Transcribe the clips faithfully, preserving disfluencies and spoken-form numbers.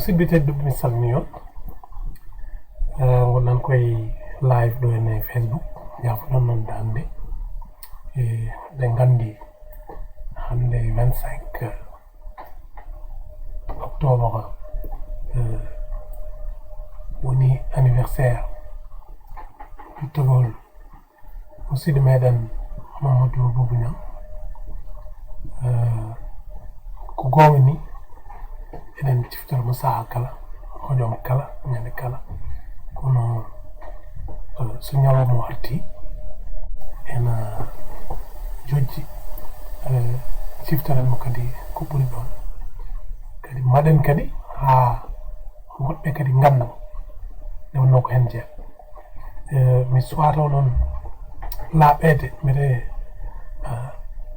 Musidɓe tedduɓe, mi salmini on. Eh, ngonɗen koye live ɗo e Facebook. Jaafoɗon noon daande. Eh, ɗen nganndi hannde vingt-cinq octobre, eh, woni anniversaire luttagol musidɗo meɗen Mamadou Boubou Niang. Eh, ko goonga ni, eɗen ciftora mo sahaa kala, hojom kala, ñande kala. Kono, eh, so ñalawma o arti, ena jojji, eh, ciftoren mo kadi ko ɓuri ɗoon. Kadi mbaɗen kadi haa woɗɓe kadi ngannda mo. Nde wonnoo ko heen jeyaa. Eh, mi suwata noon laaɓeede, mbiɗe, ah,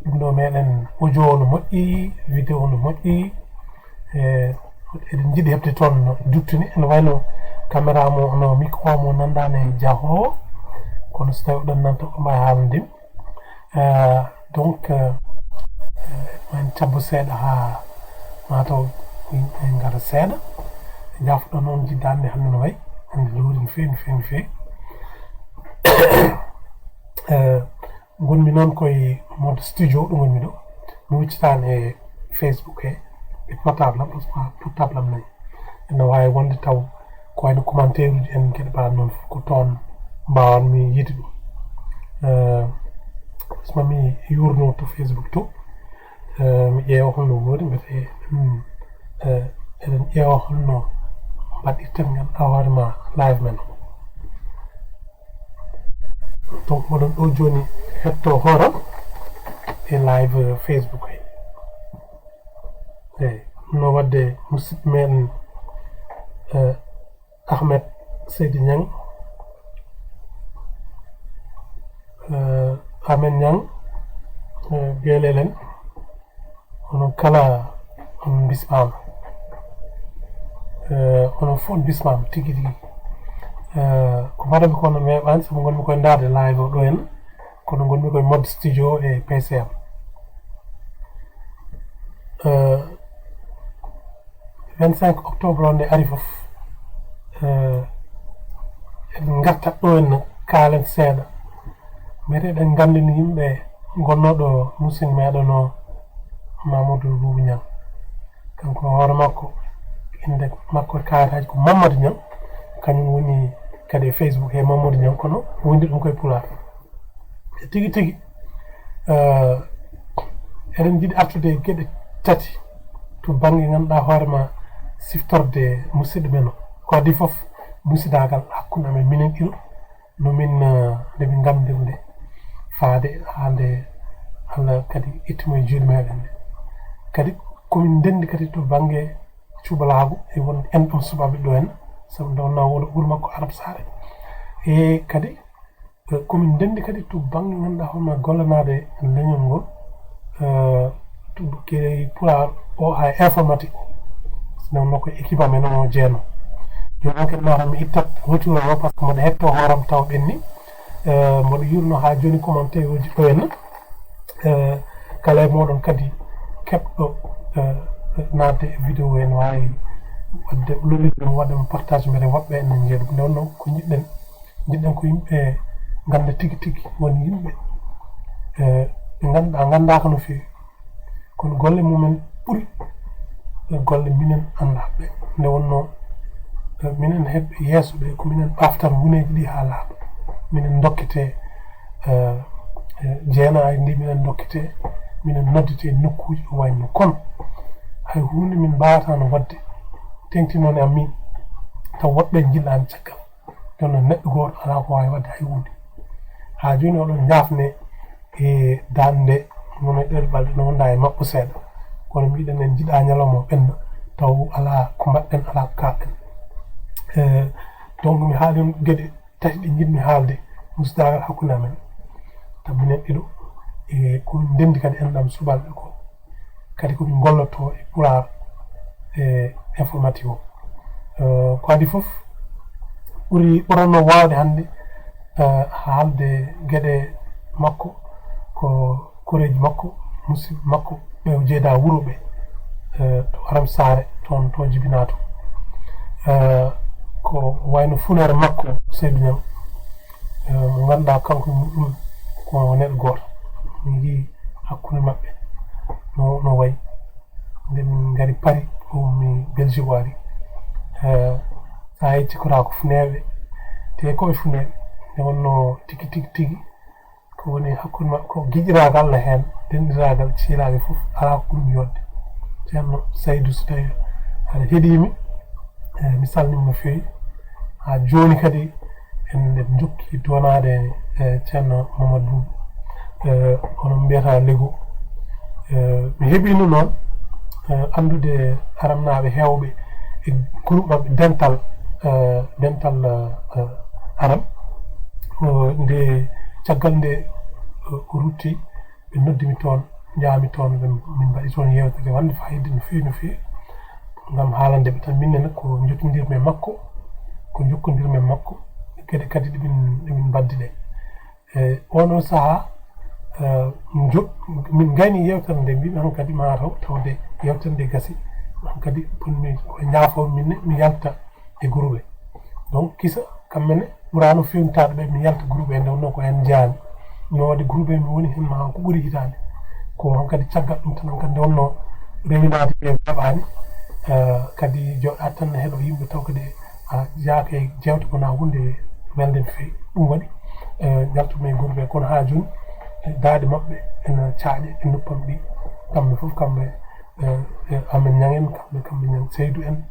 ɗum ɗo meɗen audio no moƴƴi, vidéo no moƴƴi. Eh, eɗen njiɗi heɓde toon duttini, ene wayno caméra mo, no micro mo nanndaani e jahoowo, kono so tawi oɗon nanta, oɗon mbaawi haalande mi. Eh, donc, eh, eh, ma en cabbo seeɗa haa mataw yimɓe ngara seeɗa. Jaafoɗon noon jiddande hannde no wayi, hannde loori no feewi, no feewi, no feewi. Eh, ngonmi noon koye mode studio, ɗo ngonmi ɗo. Mi huccitaani e Facebook he, e portable am, parce que portable am nayi. Ene waawi wonde taw ko wayno commentaire uji en geɗe mbaɗa noon fof ko toon mbawanmi yiide ɗum. Eh, so mi yuurno to Facebook to, eh, mi ƴeewa holno woodi, mbete, hmm, eh, eɗen ƴeewa holno mbaɗirten ngannduɗaa hoore ma live men o. Donc, moɗon ɗo jooni hetto hooram e live Facebook he. Eyi, no waɗde musidɓe meɗen, eh, Ahmed Seydi Niang, eh, Amen Niang, eh, Gelelen, onon kala on bismaama. Eh, onon fof on bismaama tigi tigi. Eh, ko mbaɗami ko no weeɓaani, sabu ngonmi koye ndaarde live o ɗo en, kono ngonmi koye mode studio e P C am. Eh, vingt-cinq octobre o nde ari fof, eh, eɗen ngarta ɗo en, kaalen seeɗa. Mbiyete eɗen nganndini yimɓe gonnooɗo musidɗo meɗen o Mamadou Boubou Niang. Kanko hoore makko, innde makko e kayitaaji ko Mamadou Niang. Kañum woni kadi e Facebook he Mamadou Niang, kono windi ɗum koye Pulaar. E tigi tigi, eh, eɗen njiɗi artude e geɗe tati to bannge ngannduɗaa hoore ma siftorde musidɗo men o. Ko adii fof musidaagal hakkunde amen minen ɗiɗo, no min, eh, nde min nganndirde faade haa nde Allah kadi itti mo e juuɗe meɗen ɗe. Kadi ko min ndenndi kadi to bannge cubalaagu e won en ɗum suɓaaɓe ɗo en, sabu nde wonnaa wuro, wuro makko Arab Saare. E kadi, eh, ko min ndenndi kadi to bannge ngannduɗaa hoore ma gollanaade e leñol ngol, eh, to kere Pulaar o haa e informatique o. Sinno ko équipe amen o jeeno. Jooni o kadi mataw mi ittat retour o, parce que mboɗo hetto hooram taw ɓenni. Eh, mboɗo yuurno haa jooni commentaire uji ɗo en. Eh, kala e mooɗon kadi keɓɗo, eh, naatde e vidéo en waawi waɗde lollude ɗum, waɗde mo partage, mbele woɓɓe ene njiya ɗum. Nde wonnoo ko njiɗɗen, njiɗɗen ko yimɓe ngannda tigi tigi woni yimɓe, eh, ɓe ngannduɗaa nganndaaka no feewi. Kono golle mumen ɓuri e golle minen anndaa ɓe. Nde wonnoo, eh, minen heɓɓe yeeso ɓe, ko minen ɓaftata nguneeji ɗi haa laaɓa. Minen ndokkete, eh, eh, jeenaaji ndi, minen ndokkete, minen noddete e nokkuuji ɗo wayi no. Kono hay huunde min mbaawata no waɗde, teŋti noon e am min, taw woɓɓe njillaani caggal. Kono neɗɗo gooto alaa ko waawi waɗde hay huunde. Haa jooni oɗon njaafne e daande nde, wona e ɗeɗo balɗe no wonda e makko seeɗa. Kono mbiɗen en njiɗaa ñalawma o ɓenna, taw alaa ko mbaɗɗen, alaa ko kaaɗɗen. Eh, donc mi haali on geɗe tati ɗe njiɗmi haalde, musidaagal hakkunde amen. Taw minen ɗiɗo, e ko min ndenndi kadi enɗam subalɓe ko. Kadi ko min ngollotoo e Pulaar e informatique o. Eh, ko adii fof, ɓuri, ɓurannoo waawde hannde, eh, haalde geɗe makko, ko koreeji makko, musidɓe makko, ɓe o jeedaa wuro ɓe, eh, to Aram Saare, toon to jibinaa to. Eh, ko wayno funeere makko, Seydou Niang, eh, mo ngannduɗaa kanko e muɗum ko neɗɗo gooto. Mi yii hakkunde maɓɓe no, no wayi. Nde min ngari Paris, o ummi Belgique o ari. Eh, so a yecci ko taa ko funeeɓe, te ko ɓe funeeɓe. Nde wonnoo tigi, tigi, tigi, ko woni hakkunde maɓɓe ko giƴiraagal Allah heen, denɗiraagal ciilaaɓe fof, alaa ko ɓuri yodde. Ceerno Saydou, so tawii aɗa heɗii mi, eh, mi salminiima no feewi. Haa jooni kadi en, en njokki duwanaade, eh, Ceerno Mamadou Boubou, eh, hono mbiyata Lego. Eh, mi heɓiino noon, eh, anndude aramnaaɓe heewɓe e groupe maɓɓe dental, eh, dental, eh, aram. Eh, nde, caggal nde, eh, o rutti, ɓe noddi mi toon, njaami toon, ɓe, min mbaɗi toon yeewtere wonde faayiida no feewi, no feewi, ngam haalande ɓe tan minen ko njottindirmi e makko, ko njokkondirmi e makko, geɗe kadi ɗe min, ɗe min mbaddi ɗe. E onon sahaa, eh, njo-, min ngayni yeewtere nde, mbiimi hankadi maa taw tawde yeewtere nde gasi, hankadi ponmi ko ñaafoo min ne mi yalta e groupe. Donc, kisa, kamɓe ne ɓuraano fewnitaade ɓe, mi yalta groupe he, nde wonnoo ko heen njeyaani. Mi waɗi groupe he, mi woni heen maa ko ɓuri hitaande. Ko hankadi caggal ɗum tan, hankadi nde wonnoo rewinaade ɓe weeɓaani, eh, kadi jooɗaade tan ne heɗo yimɓe taw kadi a jaaka e jeewte ko na huunde welde no feewi. Ɗum waɗi, eh, njaltumi e groupe he, kono haa jooni, eh, daaɗe maɓɓe ena caaƴe e noppam ɗi. Kamɓe fof, kamɓe, eh, eh, Amen Ñang en, kamɓe, kamɓe Ñang Seydou en,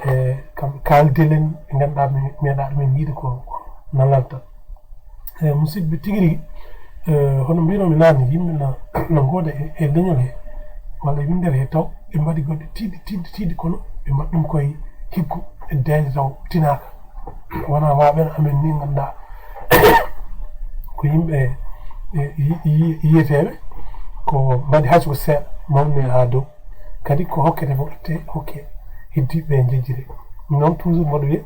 eh, kamɓe Kaldel en, ɓe ngannduɗaa mi meeɗaa ɗumen yiide ko, ko na lalta. Eh, musidɓe, tigi rigi, eh, hono mbiynomi naane, yimɓe na, na ngooda e, e leñol he, walla e winndere he, taw ɓe mbaɗi goɗɗe tiiɗi, tiiɗi, tiiɗi, kono ɓe mbaɗi ɗum koye higgo e deeƴe taw tinaaka. Wonaa waaɓe no amen ni, ngannduɗaa ko yimɓe, eh, yi-, yi-, yiyeteeɓe, ko mbaɗi hay so ko seeɗa, mawni haa dow. Kadi ko hokkete fof itte, hokke heddiiɓe ɓe njejjire. Ɗum noon toujours mboɗo wiya,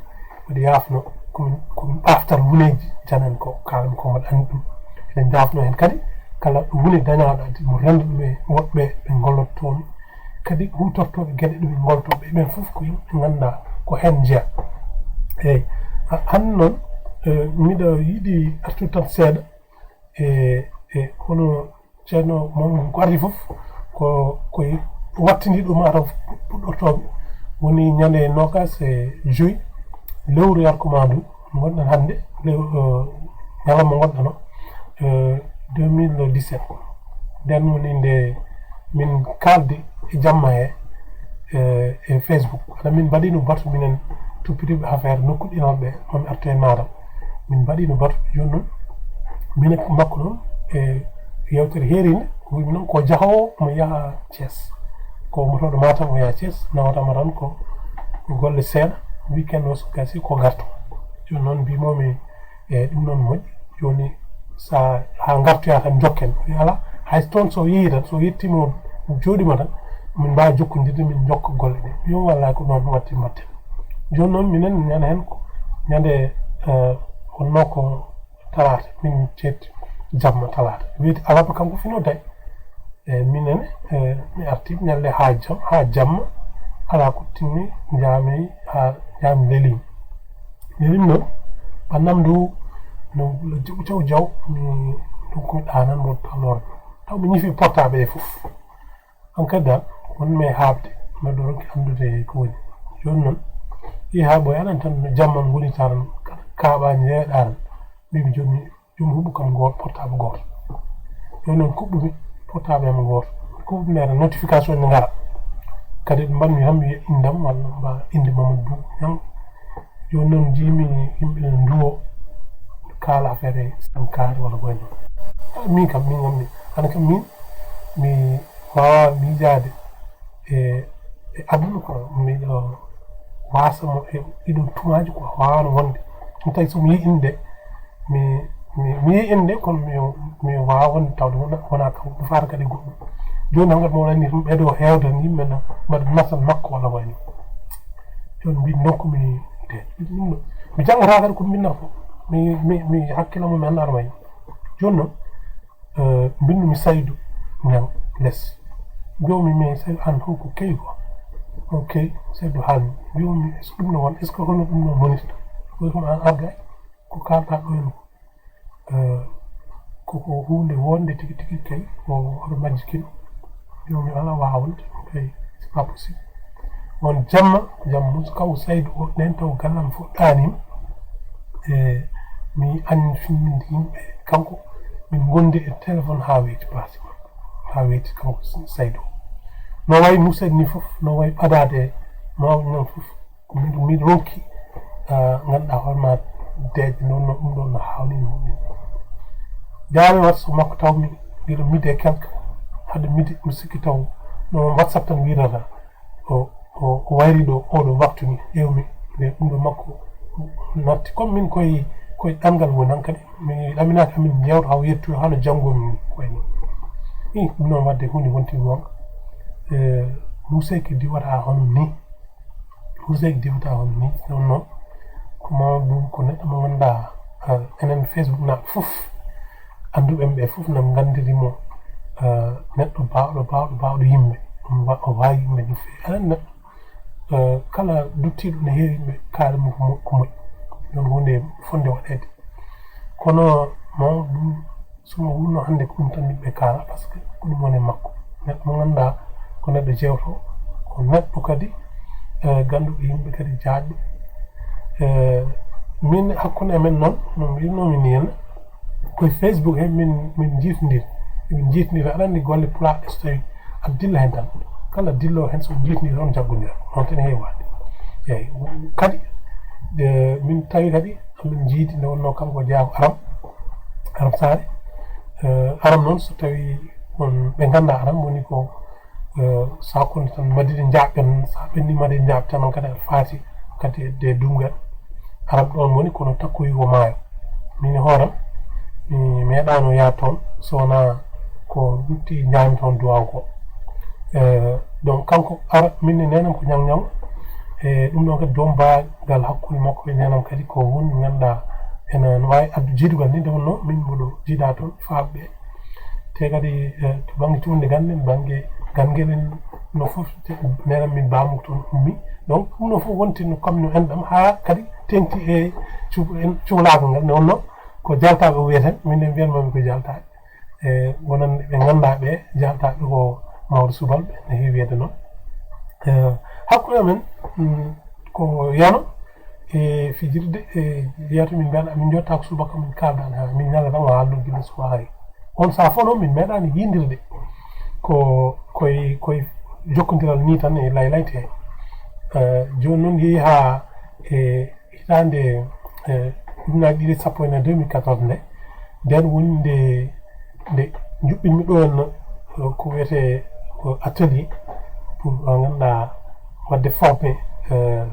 mboɗo yaafno, ko min, ko min ɓaaftal wuneeji janen ko kaalan ko mbaɗa anndi ɗum. Eɗen njaafno heen kadi kala wune dañaaɗo addi mo rendo ɗum e woɗɓe ɓe ngollotoo mi. Kadi huutortooɓe geɗe ɗum e ngoltooɓe ɓen fof ko yimɓe ngannduɗaa ko heen njeya. Eeyi, a-, hannde noon, eh, miɗo yiɗi artude tan seeɗa e, e hono Ceerno Mamadou ko ardi fof, ko, ko wattindiiɗo mataw puɗɗortooɓe. Woni ñande noogaas e joy lewru yarko maa ndu, ngonɗen hannde, lew-, eh, ñalawma ngonɗen o, eh, deux mille dix-sept. Nden woni nde min kaaldi e jamma he, eh, e Facebook. Hade min mbaɗino batu minen toppitiiɓe affaire nokku ɗinal ɓe, mami artu e Matam. Min mbaɗino batu, jooni noon, minen e makko noon, e yewtere heerinde, o wiimi noon ko jahoowo mo yaha Thiès. Ko ummotooɗo Matam o yaha Thiès, nawatama tan ko golle seeɗa, weekend o so gasi ko garto. Jooni noon mbimomi, e ɗum noon moƴƴi. Jooni sa haa ngartoya tan jokken. O wiya alaa, hay so toon so yehi tan, so yettiima o jooɗiima tan, min mbaawa jokkondirde, min njokka golle ɗe. Yo wallaahi ko noon watti mbatten. Jooni noon minen ñande heen ko ñande, eh, wonnoo ko talaata, min ceetti jamma talaata. Weeti alarba kanko fino day. E minen, e mi arti ñande haa jam, haa jamma, alaa ko timmi, njaami haa njaami leliimi. Leliimi noon, ɓannam ndu no jaw jaw jaw, mi, donc mi ɗaanan mo taloor. Taw mi ñifi portable he fof. Hankadi dal, wonmi e haaɓde, mbeɗo ronki anndude ko woni. Jooni noon, yehi haa ɓooyi aɗan tan no jamma ngoni tan, kaaɓa njeeɗa tan. Mbimi jooni, jooni huɓɓu kam gooto, portable gooto. Jooni noon kuɓɓumi portable am gooto. Kuɓɓumi tan notification ne ngara. Kadi ɓe mbaɗmi tan mi wiya inndam walla mba innde Mamadou Boubou Niang. Jooni noon njiimi yimɓe ne nduwo, kaala affaire Sankara walla ko wayi noon. Ah, min kam, min kam, min, hannde kam min, mi waawaa miijaade e, e aduna ko miɗo waasa mo e ɗiɗo tumaaji ko waawano wonde. Ɗum tawi so mi yi'i innde, mi, mi, mi yi'i innde, kono mi, mi waawaa wonde tawde wona, wona kam, mi faata kadi goɗɗum. Jooni noon kadi mo waɗani ɗum ɓeɗo heewde ni, yimɓe na mbaɗa masal makko walla ko wayi noon. Jooni mbiɗo ndokku mi de, ɗum ɗo. Mi janngataa kadi ko mbinnata ko. Mi, mi, mi hakkillo mum mi anndaa ɗum wayi. Jooni noon, eh, mbinnumi Saydou Niang les. Mbiyoomi, mais Saydou, aan fof ko kewi quoi. Ok, seeɗa haalmi. Mbiyumi, est-ce que ɗum no won, est-ce que hono ɗum no monita? Ko ɗum an arga, ko kalɗa ɗo en ko, ko ko huunde wonde tigi tigi kay, ko hoto majji kino. Mbiyumi, ala waawde, kay, c'est pas possible. On jamma, jamma, Moussa Kaw Saydou o, nen taw gallam fof ɗaanima. E mi anni finninde yimɓe, kanko, min ngondi e téléphone haa weeti place makko, haa weeti kanko Saydou. No wayi Moussa ni fof, no wayi ɓadaade e mawɓe nan fof, ko min, min ronki, ah, ngannduɗaa hoore ma deeƴe noon, no ɗum ɗoon no haawni no ɗum. Jaare WhatsApp makko taw mi, gila midi e quelque, hade midi, mi sikki taw no WhatsApp tan wirata. O, o, o wayri ɗo, oɗo waktu ni, ƴeewmi, nde ɗum ɗo makko natti. Comme min koye, koye ɗanngal woni han kadi, mi ɗaminaaki amin njewta haw yettu hano janngo min koye ni. I, ɗum noon wadde huunde wonti goonga. E, Moussa ki diwata hono ni. Moussa ki diwata hono ni. Ɗum noon, ko ma ɗum ko neɗɗo mo ngannduɗaa, ah, enen Facebook naaɓe fof, annduɓe ɓe fof na nganndiri mo, ah, neɗɗo baawɗo, baawɗo, baawɗo yimɓe. Ɗum wa-, o waawi yimɓe no feewi. Aɗa anndi neɗɗo, ah, kala duttiiɗo ne heewi yimɓe kaari mo ko mo-, ko moƴƴi. Ɗum huunde fotnde waɗeede. Kono mawɗo ɗum, so mo wulno hannde ko ɗum tan yimɓe kaara, parce que ko ɗum woni e makko. Neɗɗo mo ngannduɗaa ko neɗɗo jewto, ko neɗɗo kadi, eh, gannduɗo yimɓe kadi jaajɗo. Eh, min hakkunde amen noon, no mbirnomi ni henna, koye Facebook he min, min jiitondiri. Min jiitondiri, aɗa anndi golle pulaaɗe so tawi aɗa dilla heen tan. Kala dillo heen so jiitondiri on jaggondirat. Noon tan heewaade. Eeyi, kadi, eh, min tawi kadi min jiidi nde wonno kanko jeyaa ko Aram, Aram Saare. Eh, Aram noon so tawi on ɓe nganndaa Aram woni ko, eh, so hakkunde tan Madina Jaaɓ en, so a ɓenni Madina Jaaɓ tan on kadi aɗa faati kadi e, e Dunngu en. Aram ɗoon woni kono takkoyi ko maayo. Min e hooram, mi meeɗaano yaade toon, so wonaa ko lutti njaami toon duwaaw ko. Eh, donc, kanko ara, min e neenam ko ñaŋ-ñaŋ. E ɗum ɗoon kadi, doom baagal hakkunde makko e neenam kadi ko won ngannduɗaa ena no waawi addu jiidugal ni, nde wonno min mboɗo jiidaa toon faaɓe. Te kadi, eh, to bannge tuunde gannde, bannge ganngel en no fof, te neenam min baamu toon ummi. Donc, ɗum ɗo fof wonti no kam no enɗam haa kadi teŋti e cu-, en cukalaagal ngal. Nde wonno ko jaltaaɓe wiyeten, min en mbiyan mami ko jaltaaɓe. E wonan ɓe nganndaa ɓe jaltaaɓe ko mawɗo subalɓe, no heewi wiyde noon. E hakkunde amen, mm, ko yano e fijirde, e yeeto min mbiyan amin njotta ko subaka min kaaldan haa min ñalla tan o haalno gila suba hari. On sahaa fof noon min meeɗaani yiindirde. Ko koye, koye jokkondiral nii tan e laylayte. E jooni noon yehi haa e hitaande, eh, ujunaaji ɗiɗi e sappo e nayi, deux mille quatorze nde, nden woni nde, nde njuɓɓinmi ɗo henno, eh, ko wiyetee ko atelier pour, eh, ngannduɗaa waɗde formé, eh,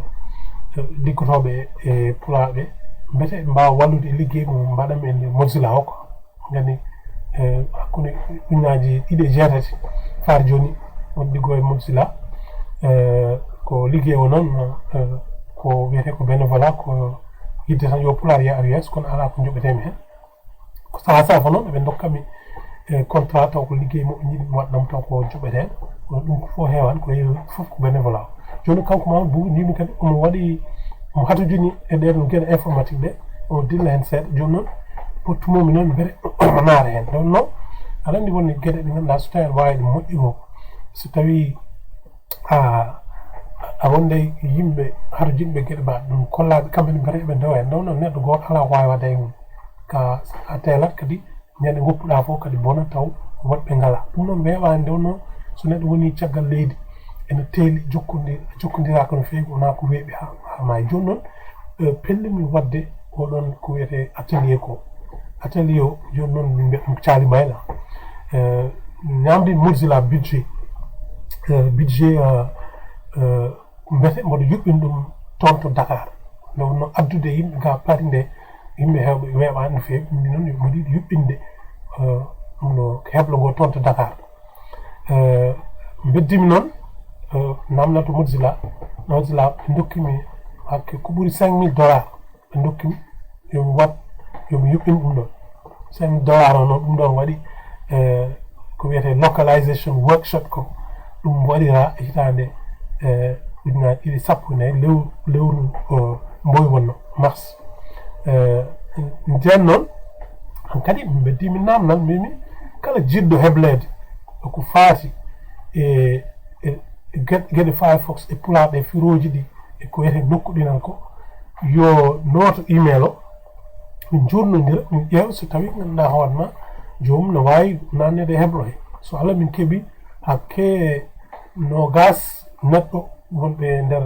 liggotooɓe e pulaaɓe, mbete ɓe mbaawa wallude e liggey mo mbaɗanmi e nder Mozilla o ko. Ngani, eh, hakkunde ujunaaji ɗiɗi e jeetati far jooni, on liggo e Mozilla, eh, ko liggey o noon, eh, ko wiyetee ko bénévolat, ko yidde tan yo pulaar yah ar yeeso, kono alaa ko njoɓetee mi heen. Ko sahaa sahaa fof noon, ɓe ndokka mi, eh, contrat taw ko liggey mo njiɗmi waɗnam taw ko joɓetee. Kono ɗum ko fof heewaani, ko heewi fof ko bénévolat. Jooni kanko Mamadou Boubou, mbimi kadi omo waɗi, omo hatojini e ɗee ɗoon geɗe informatique ɗe, omo dilla heen seeɗa. Jooni noon, pottumomi noon mbele omo naata heen. Ɗoon noon, aɗa anndi won geɗe ɗe ngannduɗaa so tawii aɗa waawi ɗum moƴƴi ko, so tawii a, a wonde yimɓe hatojinɓe geɗe mbaɗa ɗum, kollaaɓe kamɓe ne mbele eɓe ndewa heen. Ɗoon noon, neɗɗo gooto alaa ko waawi waɗde e mum. Ka a teelat kadi, ñande ngoppuɗaa fof kadi bona taw woɗɓe ngalaa. Ɗum noon weeɓaani nde wonno so neɗɗo woni caggal leydi ene teeli jokkondi-, jokkondiraaka no feewi, wonaa ko weeɓi haa, haa maayi. Jooni noon, eh, pellimi waɗde oɗon ko wiyetee atelier ko. Atelier o, jooni noon min mbiyat ɗum Caali Mayla. Eh, ñaamdi Mozilla budget. Eh, budget, eh, eh, mbete mboɗo yuɓɓin ɗum toon to Dakar. Nde wonno addude yimɓe ga Paris nde, yimɓe heewɓe weeɓaani no feewi, ɗum noon mboɗo yiɗi yuɓɓinde, eh, ɗum ɗo heblo ngo toon to Dakar. Eh, mbeddimi noon, eh, namnal to Mozilla, Mozilla ɓe ndokkimi hakke ko ɓuri cinq mille dollars, ɓe ndokkimi yo mi waɗ, yo mi yuɓɓin ɗum ɗon. Cinq mille dollars o noon, ɗum ɗon waɗi, eh, ko wiyetee localization workshop ko. Ɗum waɗira hitaande, eh, ujunaaji ɗiɗi sappo e nayi, lewru lewru mboy wonno mars. Nden noon hankadi min mbeddi min namdal mbimi kala jiɗɗo hebleede ko faati e geɗe firefox e pulaar ɗe firooji ɗi e ko wiyetee nokku ɗinal ko yo nooto email o. Min njuurnondira min ƴeewa so tawi ngannduɗaa hoore ma joomum no waawi naatneede e heblo he. So allah min keɓi hakke noogaas neɗɗo wonɓe e nder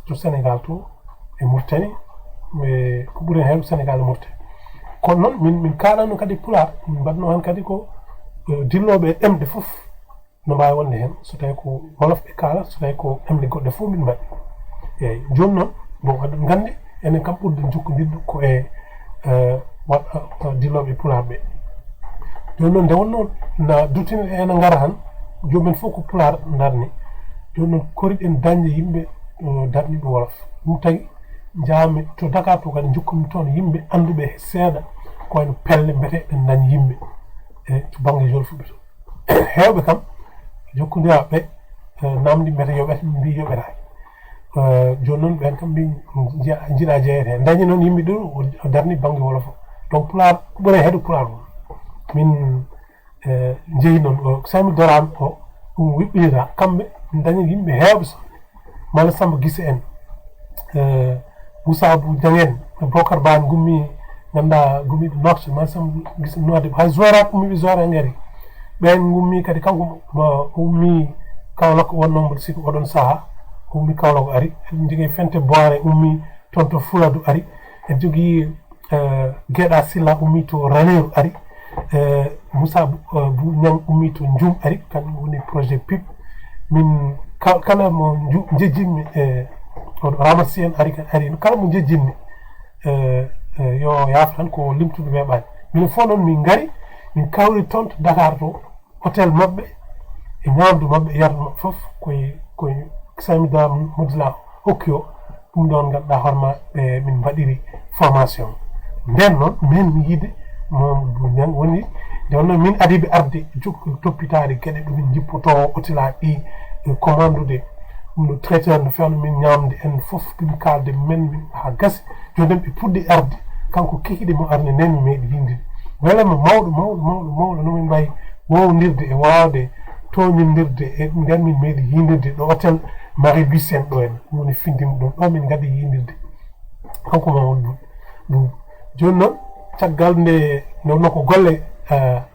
to sénégal to e murtani. Ko ɓuri heewɓe sénégal e murtani kono noon min min kaalano kadi pulaar min mbaɗno heen kadi ko dillooɓe e ɗemɗe fof no mbaawi wonde heen so tawi ko wolof ɓe kaalata so tawi ko ɗemɗe goɗɗe fof min mbaɗi. Eeyi jooni noon bon aɗa nganndi enen kam ɓurɗen jokkondirde ko e waɗ dillooɓe pulaar ɓe. Jooni noon nde wonnoo na duttini ena ngara tan jomumen fof ko pulaar darni. Jooni noon koriɗen dañde yimɓe darniiɓe wolof. Ɗum tagi njaami to dakar to kadi njokkumi toon yimɓe annduɓe seeɗa ko wayno pelle mbeteɗen dañ yimɓe e to bannge jolfuɓe to. Heewɓe kam jokkondiraaɓe ɓe namdi mbiyata yoɓete mbi yoɓetaake. Jooni noon ɓeen kam mbi njiɗa jeyete dañi noon yimɓe ɗum o darni bannge wolof o. Donc pulaar ɓure heeɗo pulaar o min njehi noon o sami doraam o ɗum wiɓɓinira kamɓe dañi yimɓe heewɓe so mala samba gise en Moussa Abou Diangen, Bokar Ba, Gummi, Ganda, Gummi Nokta, man sam gis noade hay zora Gummi zora ngari. Ɓen Gummi kadi kanko mo ummi Kaolack wonno mboɗo sikki oɗon saha ummi Kaolack ari. Eɗen jogii Fente Boare ummi toon to Fuladu ari. Eɗen jogii Geɗa Silla ummi to Raneeru ari. Moussa Bou Niang ummi to Njum ari, kanko woni projet pip. Min kala mo jejjinmi e oɗo Ramasi en ari kadi ari kala mo jejjinmi yo yaafo tan ko limtude weeɓaani. Minen fof noon min ngari min kawri toon to Dakar to hôtel maɓɓe e ñaamdu maɓɓe e yardu maɓɓe fof koye koye Sami Da Modila hokki o. Ɗum ɗoon ngannduɗaa hoore ma ɓe min mbaɗiri formation. Nden noon min mi yiide Mamadou Niang woni nde wonno min adiɓe arde jokkude toppitaade geɗe ɗumin jippotoo otilaaji ɗi commandude ɗum ɗo traiteur no fewno min ñaamde en fof ɗum kaalde men min haa gasi. Jooni ɓe puɗɗi arde kanko kikiɗe mo arde nden mi meeɗi yinde welama mawɗo mawɗo mawɗo mawɗo no min mbayi wowdirde e waawde tooñondirde e nden min meeɗi yindirde ɗo hôtel Marie Lucien ɗo en woni findimo ɗum ɗo min ngaddi yindirde. Kanko ma won ɗum ɗum jooni noon caggal nde nde wonno ko golle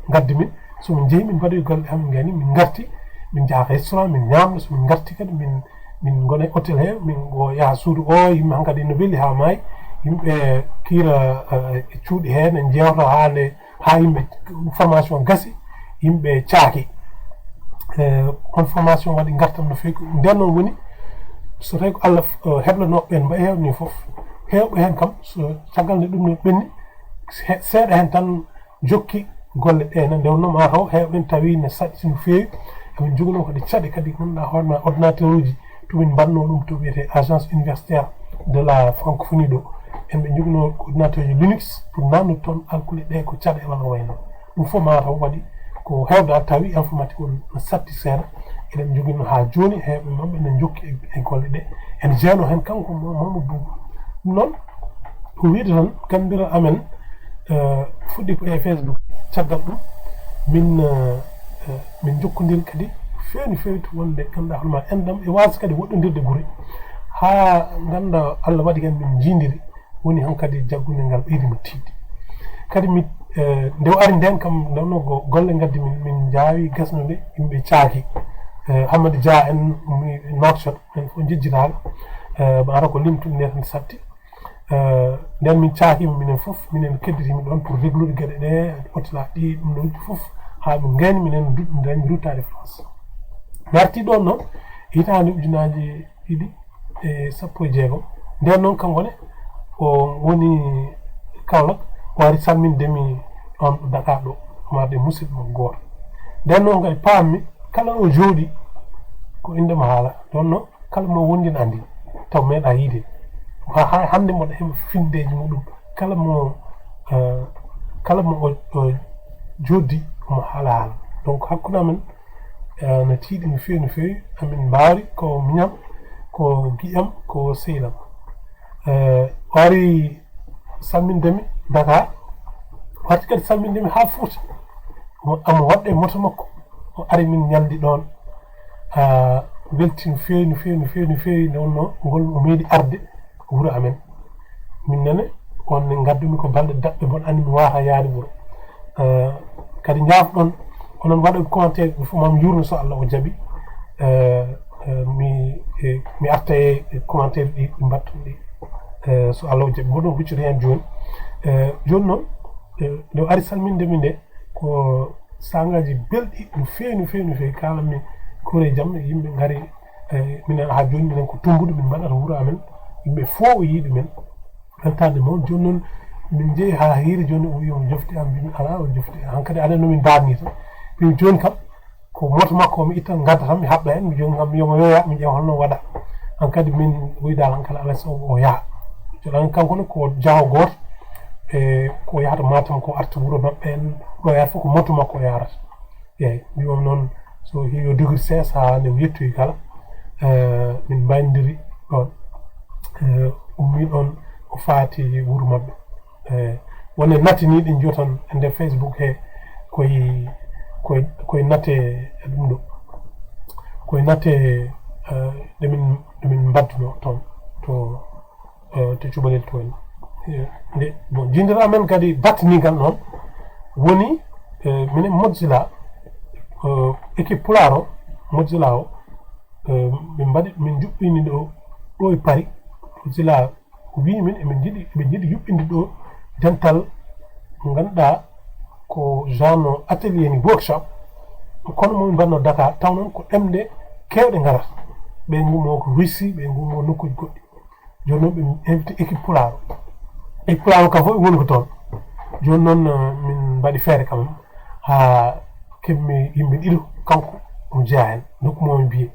ngaddi min somin jeeyi min mbaɗoyi golle amin ngani min ngarti min njaha restaurant min ñamda somin ngarti kadi min min gona e hôtel he min o yaha suudu o yimɓe hankadi no weli ha maayi. Yimɓe kiira e cuuɗi he ne jewta ha nde ha yimɓe formation gasi yimɓe caaki. On formation waɗi gartam no fewi nden noon woni so tawi ko allah heblanoɓe ɓen mbaɗi hewni foof hewɓe hen kam so caggal nde ɗum no ɓenni seeɗa hen tan jokki golle ɗe ne nde wonno ma taw hewɓe tawi ne saɗti no fewi. Emin joguno kadi caɗe kadi ganduɗa hoorema ordinateur uji to min mbanno ɗum to wiyete agence universitaire de la francophonie ɗo en ɓe joguno ordinateur uji linux pour nannude toon alkule ɗe ko caɗe walla wayno ɗum fof mataw waɗi ko hewde a tawi informatique o no satti seeɗa. Eɗen joguino ha joni hewɓe mabɓe ne jokki e golle ɗe ene jeeno hen kanko mamadou boubou ɗum noon ko wiide tan gambira amen fuɗɗi ko e facebook caggal ɗum min min jokkodiri kadi feewni feewti wonde ganduɗa hono ma enɗam e wasa kadi woɗɗodirde gure ha ganda allah waɗi kadi min jiidiri woni hankadi jaggude ngal ɓeydi mo tiiɗde kadi mi nde o ari nden kam ndewno golle gaddi min min jaawi gasnude yimɓe caaki hammadi dia en mi nokshot en fof jejjitaaka mata ko limtude nde tan satti nden min caakima minen fof minen kedditimi ɗon pour reglude geɗe ɗe otila ɗi ɗum ɗo fof ha min gayni minen duɗɗudemi ruttade france. Mi arti ɗon noon hitaande ujunaji ɗiɗi e sappo e jeegom. Nden noon kanko ne o woni kawlak o ari salmindemi ɗon ɗo dakar ɗo marde musidɗo mo gooto. Nden noon kadi pammi kala o jooɗi ko indema haala ɗon noon kala mo wondin andi taw meeɗa yiide ha hande mboɗo heɓa findeji muɗum kala mo kala mo o joddi omo haala haala donc hakkude amen. eh, no tiiɗi no feewi no feewi. Amin mbaawri ko miñam, ko giƴam, ko sehil am. Eh, o ari salminde mi Dakar, o arti kadi salminde mi haa Fuuta. Omo, omo waɗɗa e moto makko, o ari min ñaldi ɗoon. Ah, welti no feewi no feewi no feewi no feewi. Nde wonnoo ngol o meeɗi arde wuro amen. Min nene on ne ngaddumi ko balɗe daɓɓe, mboɗo anndi mi waawata yaade wuro. Eh, kadi njaafɗon onon waɗooɓe commentaire ɓe fof, mami yuurno so Allah o jaɓi. Eh, eh, mi eh, mi arta e commentaire ɗi ɗi mbatton ɗi. Eh, so Allah o jaɓi mboɗon huccita heen jooni. Eh, jooni noon, eh, nde o ari salminde mi nde, ko saangaaji belɗi no feewi no feewi no feewi. Kaalan mi kuure jam, yimɓe ngari. Eh, minen haa jooni minen ko tummbuɗo min mbaɗata wuro amen. Yimɓe fof o yiɗi men. Weltaade mawɗo. Jooni noon min njehi haa hiiri, jooni o wii omo jofti am, mbimi alaa, o jofti am. Hankadi aɗa no min mbaarni tan. Mbimi jooni kam ko moto makko o mi itta, ngadda tan mi haɓɓa heen, mi jooni kam yomo yoya, mi ƴeewa holno waɗa. Hankadi min wii dal hankadi alaa so o yaha. Jooni kanko ne ko jaho gooto, e ko yahata Matam ko arta wuro maɓɓe en, ɗo yahata fof ko moto makko o yahrata. Eeyi, mbimi noon so heewi o dogiri seesa haa nde o yettoyi kala, eh, min mbayndiri ɗoon. Eh, ummi ɗoon o faati wuro maɓɓe. Eh, won e nate ni ɗe njotan e nder Facebook he, koye, koye, koye nate ɗum ɗo. Koye nate, eh, ɗe min, ɗe min mbaddunoo toon to eh, to cubalel to en. Eh, nde, bon, jiindere amen kadi battiniigal noon woni, eh, minen Mozilla, eh, équipe Pulaar o, Mozilla o, eh, min mbaɗi, min njuɓɓini ɗo, ɗo e Paris. Mozilla o wii min emin njiɗi, emin njiɗi yuɓɓinde ɗo dental, ngannduɗaa ko genre atelier ni, workshop, kono mo min mbaɗno Dakar, taw noon ko ɗemɗe keewɗe ngarata. Ɓe ngumo ko Russie, ɓe ngumo nokkuuji goɗɗi. Jooni noon ɓe invité équipe Pulaar. Équipe Pulaar o kam fof ɓe ngoni ko toon. Jooni noon, eh, min mbaɗi feere kam haa keɓmi yimɓe ɗiɗo, kanko omo jeyaa heen, ndokku mo mi biye.